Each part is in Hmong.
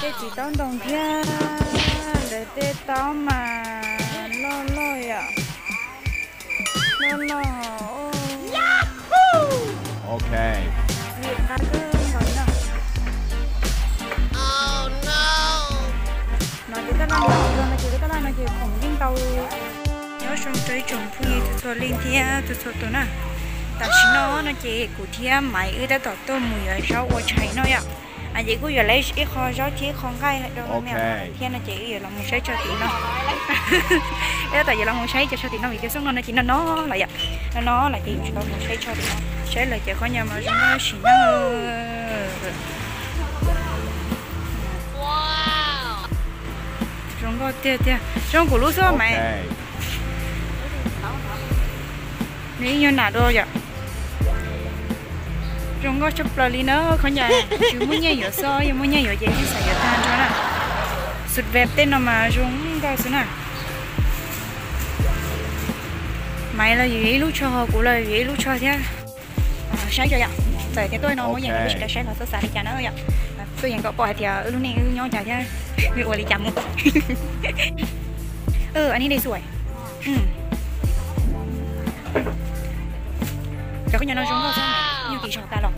Tej txiv taub ntoo thiab lawv tej taub mas loj loj yom, loj loj. Ok, vim qab kawg nkaus li no. No ces taj laj no, no ces lub taj laj no ces khoom yeej ntau. Nyob zoo rau ib tsoom phooj ywg txhua txhua leej thiab txhua txhua tus na. Tam sim no no ces kuv thiab Maiv wb tab tom tuaj mus yuav zaub ua tshais noj yom. Ces kuj yuav lawv ib qho zaub thiab ib qho nqaij rau me me thiab no ces wb yuav los mus saib tsho tim no. Wb tab tom yuav los mus saib cov tsho tim no vim tias xyoo no no ces no no lawm yom. No no lawm ces yuav tsis tau mus saib tsho tim no, saib lawv cov qhov nyob mas zoo nkauj sim neej. Zoo nkauj tiag tiag, zoo kuv lub xwb Maiv. Nws ib nyuag nam dua yom. Zoo nkauj tshaj plaws li na, qhov nyob tsis muaj nyiaj yuav xwb, yog muaj nyiaj yuav ces yeej xav yuav tag nrho na. Xus vep tej no mas zoo nkauj xwb na. Maiv los yuav ib lub tsho, kuv los yuav ib lub tsho thiab. Saib tso yom, txawm tias tuaj no muaj yeej kuv twb tsis tau saib los xav xav li cas na yom. Tuaj yeej kom pom hais tias wb lub neej wb nyob cas thiab wb ua li cas mus. Anib dej xuaim. Cov koj nyob no zoo nkauj xwb, nyuag kis zog tas los.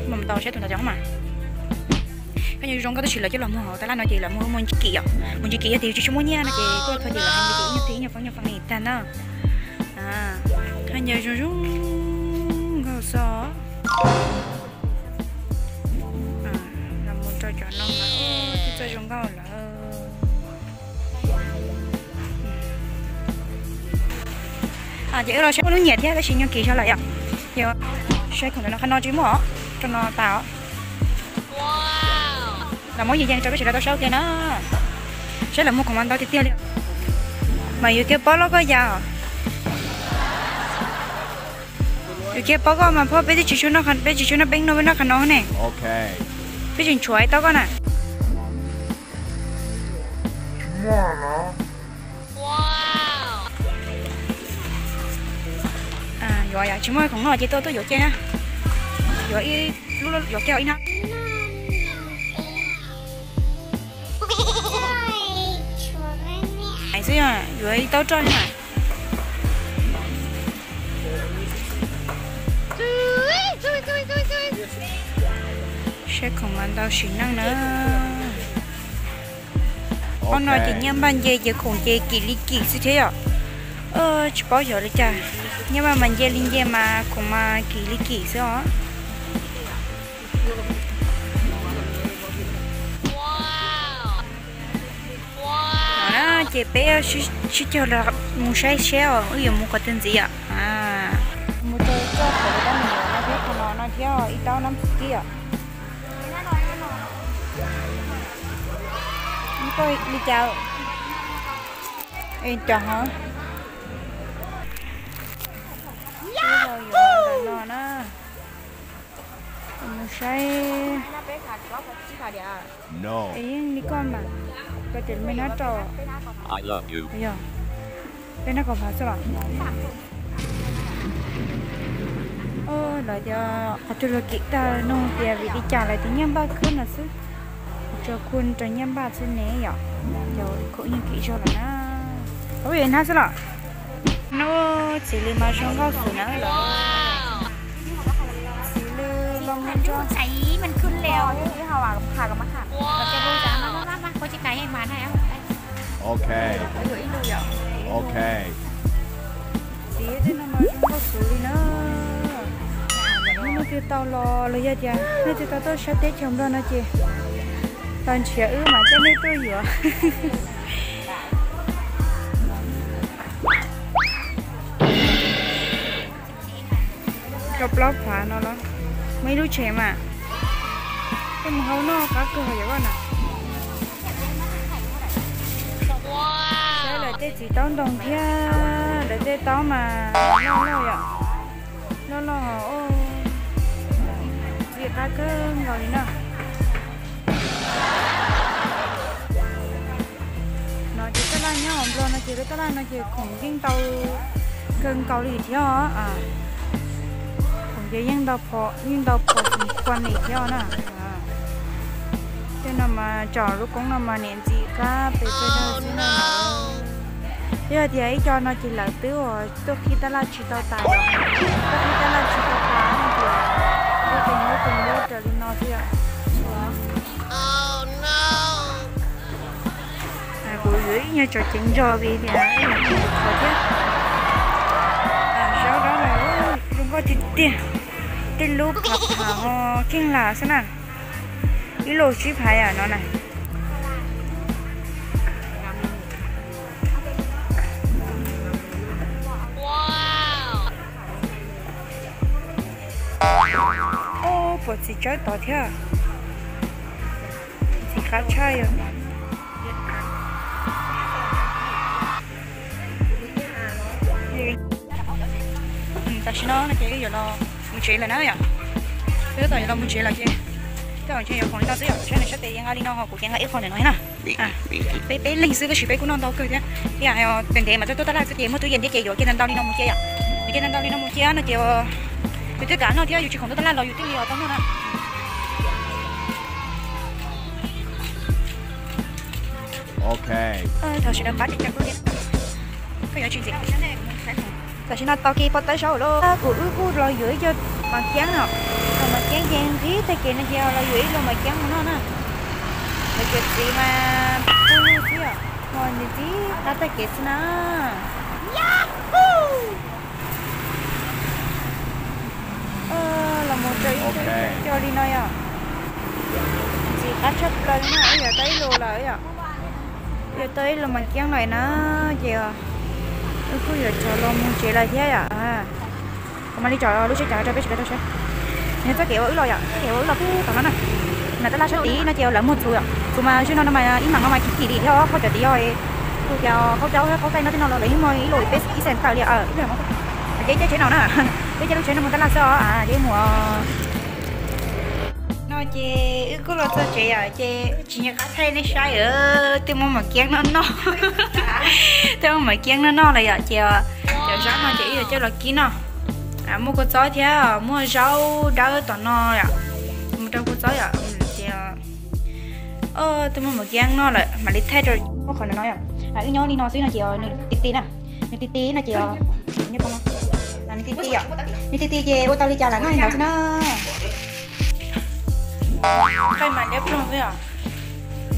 Mus tau saib tus ntawd cov mas. Koj nyob zoo nkauj tab sis lawv coj los muag hauv taj laj no ces lawv muag muag ntsib kis yom. Mus ntsib kis yog tias tsis muaj nyiaj no ces tuaj txog ces lawv hais tias ib nyuag phij ib nyuag pab nyuag faj li tag na. Koj nyob zoo zoo nkauj xwb. Los mus rau cov no mas twb txawj zoo nkauj lawm. Ces wb los saib muaj lub nyiam thiab tab sis nyuag kis zog lawm yom. Ces saib khoom no qhov no tsis muaj os, rau no tas os. Los muab yees yees rau peb sawv daws tau saib ua ke na. Saib lawv muag khoom mas ntau tiag tiag li. Mas yus thiaj paub loj koj yam. Yus thiaj paub koj mas phoj, peb twb tsis tshua noj, peb tsis tshua noj peeb no, peb noj qhov no ne. Peb tseem tshuav tau koj na. Yuav yom, tsis muaj khoom noj ces tuaj tuaj yuav kiag na. Yuav ib lub, yuav kiag ib hnab. Ais xwb, yuav ib taub roj na. Saib khoom mas ntau sim neej na. Ob no ces nyiaj npaj nce ces khoom ces kim li kim xwb thiab yom. Tsis paub xyov li cas, nyiaj npaj mas nce li nce mas khoom mas kim li kim xwb os. Ces peb sib caug los mus saib seb os wb yuav mus qhov twg ntxiv yom. Mus rau txoj qhov no thiab, qhov no no thiab ib taub nab kib yom. Koj li cas? Es cov hov no na. Mus saib. Es yeej li koj mas, koj tias me nab rau. Yog, peb nab kaum phav xwb los. Lawv tias qhov twg los kim tag no tias vim li cas lawv tias nyiaj npaj khwb no xwb. Tso kuj rau nyiaj npaj xwb ne yom. Yog khoom yeej kim zog lawm na. Ua hnab xwb los. Nub txiv lws mas zoo nkauj xwb na los. Txiv lws los mus rau Ok. Ok. Txiv tej no mas zoo nkauj xwb li na. Nej twg tau los los yog tias nej twg tau tuaj sab teb chaws Nplog no ces tau nrhiav wb mas coj nej tuaj yuav. Rau plaub phav no los muaj ib lub tsev mas. Koj mus hau noj qab kawg yom koj na. Saib lawv tej txiv taub ntoo thiab lawv tej taub mas loj loj yom. Loj loj os, vim qab kawg nkaus li na. No ces taj laj nyob hauv Nplog no ces lub taj laj no ces khoom yeej ntau kawg nkaus li thiab os. Khoom ces yeej ntau phom, yeej ntau phom quality thiab os na. Tej No mas tsom lub koob no mas niam ntxim qab pes pes dawg xwb na. Yog tias ib co no ces lawv twb uas tuaj qhib tab laj tsis tau tas lawm, tuaj qhib tab laj tsis tau tas no ces tuaj qhib lub koom lub raws li no xwb yom. Kuv yuav ib nyuag tsom ceev nrog vim tias ib nyuag qhov thiab. Zaub dab los zoo nkauj tiag tiag, tej lub pham pham ho kheej lam xwb na. Ib lub sib phaiv yam no na. Pom txiv tsawb tod thiab, txiv qab tshaj yom. Tam sim no no ces wb yuav los mus tsev lawm na yom. Wb tab tom yuav los mus tsev lawm ces tej zaum ntshe yuav khoom li no xwb yom, saib nws sab tes yeej nqa li no ho kuv ces nqa ib qho ntawm no thiab na. Peb peb leeg xwb tab sis peb kuj noj ntau kawg thiab. Ib yam ntev ntev mas tuaj tuaj tab laj xwb ces muaj tub yees thiab ces yuav kiag ntau ntau li no mus cia yom. Yuav kiag ntau ntau li no mus cia no ces yus twb kam noj thiab yus tsis khoom tuaj tab laj los yus thiaj li tau noj na. Thaum sawv daws pab tseem ceeb thiab. Koj yuav tsis ntxiv. Tam sim no tau kev pov tawb saud lawm, kuv wb kuj los yuav ib co mas kiab no. Los mas kiab ces nqhis tag kev no ces los yuav ib los mas kiab mus noj na. Lawv cov txiv mas kuj lug xwb yom, ho nws txi qab tag kev xwb na. Los mus rau ib co li no yom. Txi qab tshaj plaws li na, wb yuav tau ib los lawm yom. Wb yuav tau ib los mas kiab lawm na, ces wb kuj yuav rov los mus tsev lawm thiab yom. Kuv mam li tsom lub tsheb cav rau peb sawv daws tau saib. Nws txoj kev uas wb los yom, txoj kev uas wb los pub tom no na. Nram tab laj sab tid no ces lawv muag txhuv yom, txhuv mas zaum no no mas ib mam no mas kim kim li thiab, qhov cov tid yog kuj tias qhov caub qhov qaij no tej no los lawv yeej muag ib los peb ib xees tawm li. Ib pliag ces caij tsheb no na, peb caij lub tsheb no mus tab laj xwb os, ces mus. No ces wb kuj los txog tsev yom, ces tsis nco qab thaij nej saib, twb muaj mas kiab noj noj, twb muaj mas kiab noj noj lawm yom, ces cov zaub no ces wb yuav coj los kib noj. Muaj kua txob thiab muaj zaub dawb tom no yom, mus rau kua txob yom, ces twb muaj mas kiab noj lawm mam li thaij rau muab qhov no no yom. Wb nyob li no xwb no ces nws ti ti na, nws ti ti no ces nws ti ti yom, nws ti ti ces ua tau li cas lam noj li ntawd xwb na. Qaij mas liab ploog xwb yom,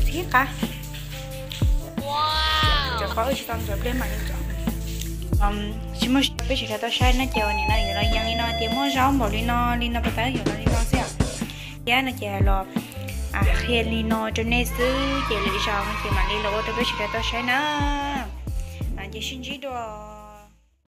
txhib qab. Cov qhov wb tsis tau ntxuav pliag mam li ntxuav. Tsis muaj peb sawv daws tau saib na ces nim no yuav los yees li no tias muaj zaub npaum li no li no, pas tas yuav los li no xwb yom. Thiab no ces los qhia li no rau nej xwb ces lwm zaus no ces mam li los ua rau peb sawv daws tau saib na. Ces sib ntsib dua.